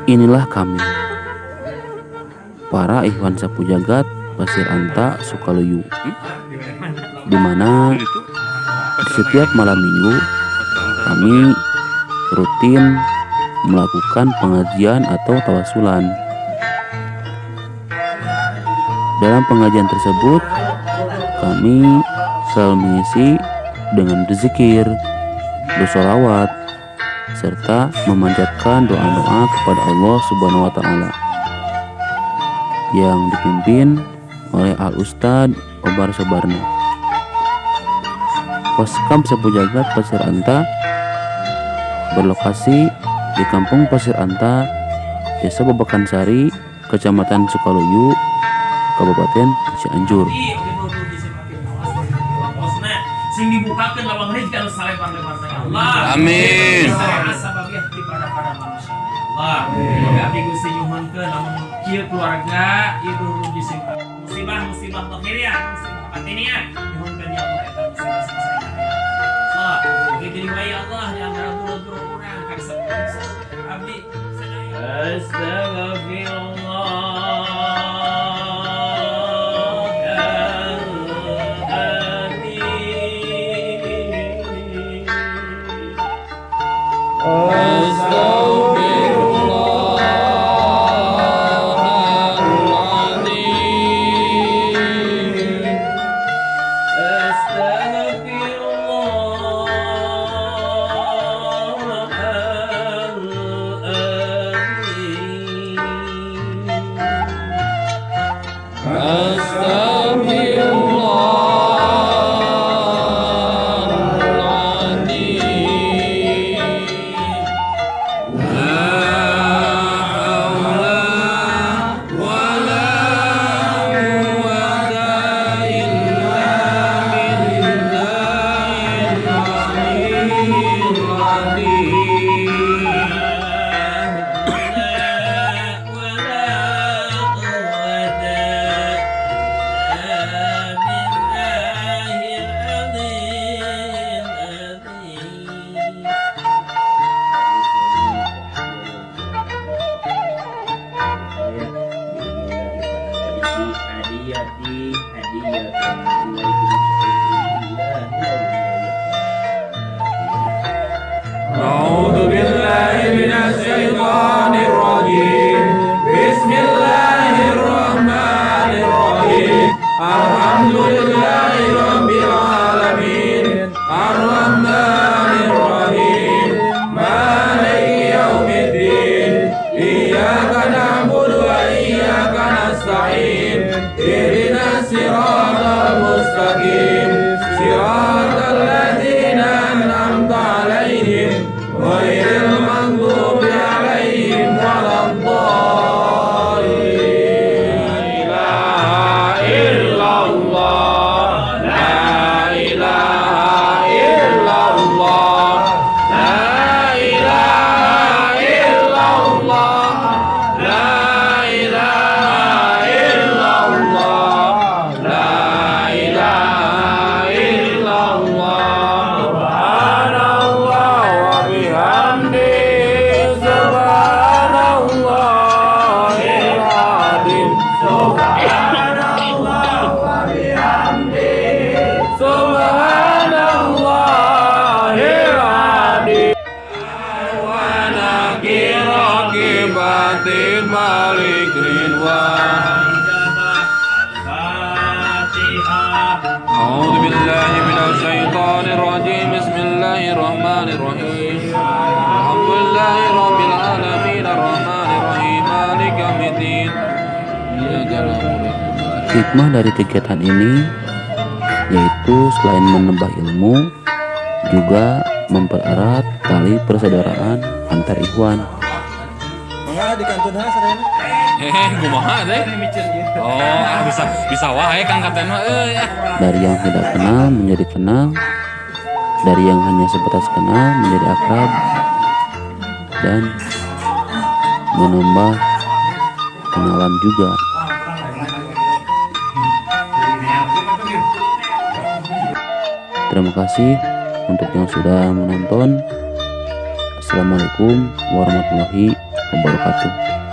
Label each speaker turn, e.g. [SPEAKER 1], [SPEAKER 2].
[SPEAKER 1] Inilah kami, para Ikhwan Sapu Jagat Pasir Anta Sukaluyu, di mana setiap malam minggu kami rutin melakukan pengajian atau tawasulan. Dalam pengajian tersebut, kami selalu mengisi dengan berzikir, bersolawat, serta memanjatkan doa-doa kepada Allah Subhanahu wa Ta'ala yang dipimpin oleh Al Ustad Obar Sobarna. Poskamp Sapu Jagat Pasir Anta berlokasi di Kampung Pasir Anta, Desa Babakansari, Kecamatan Sukaluyu, Kabupaten Cianjur.
[SPEAKER 2] Sing dibukakan lawang rezeki anu salebar-lebarna, ya Allah.
[SPEAKER 3] Amin.
[SPEAKER 2] Sababiyah ti pada manusia, ya Allah. Oke, abdi Gusti nyuhunkeun lamun kieu keluarga ieu dulu musibah, musibah zahiriyah, musibah batiniyah, nyuhunkeun ya Allah eta musibah selesai, ya Allah. Oke, jadi wae ya Allah di antara dulur-dulur urang karesep abdi sadaya. Astagfirullah.
[SPEAKER 3] Astagfirullahaladzim.
[SPEAKER 2] Astagfirullahaladzim.
[SPEAKER 3] Astagfirullahaladzim. La haula wala quwwata illa billahil aliyyil azim.
[SPEAKER 2] ولا قوة إلا بالله العظيم العظيم.
[SPEAKER 4] هديتي هدية إليكم.
[SPEAKER 3] أعوذ بالله من الشيطان الرجيم. بسم الله الرحمن الرحيم. الحمد لله رب العالمين. الرحمن الرحيم. مالك يوم الدين. إياك نعبد وإياك نستعين. اهدنا الصراط المستقيم. صراط الذين أنعمت عليهم غير المغضوب عليهم ولا الضالين. لا إله إلا الله. لا إله إلا الله. لا إله إلا الله. لا إله إلا الله. لا إله إلا الله. سبحان الله وبحمده. سبحان الله العظيم. سبحان الله وبحمده. سبحان الله العظيم. ونكر مالك رضوان.
[SPEAKER 2] الفاتحة.
[SPEAKER 3] أعوذ بالله من الشيطان الرجيم. بسم الله الرحمن الرحيم. الحمد لله رب العالمين. الرحمن الرحيم. مالك يوم الدين. إياك نعبد.
[SPEAKER 1] Hikmah dari kegiatan ini yaitu selain menambah ilmu, juga mempererat tali persaudaraan antar ikhwan.
[SPEAKER 5] Mangga dikantun ha sadayana.
[SPEAKER 3] Eh, kumaha teh? Oh, ah, bisa bisa wae Kang katen mah euy ah.
[SPEAKER 1] Dari yang tidak kenal menjadi kenal, dari yang hanya sebatas kenal menjadi akrab, dan menambah kenalan juga. Terima kasih untuk yang sudah menonton. Assalamualaikum warahmatullahi wabarakatuh.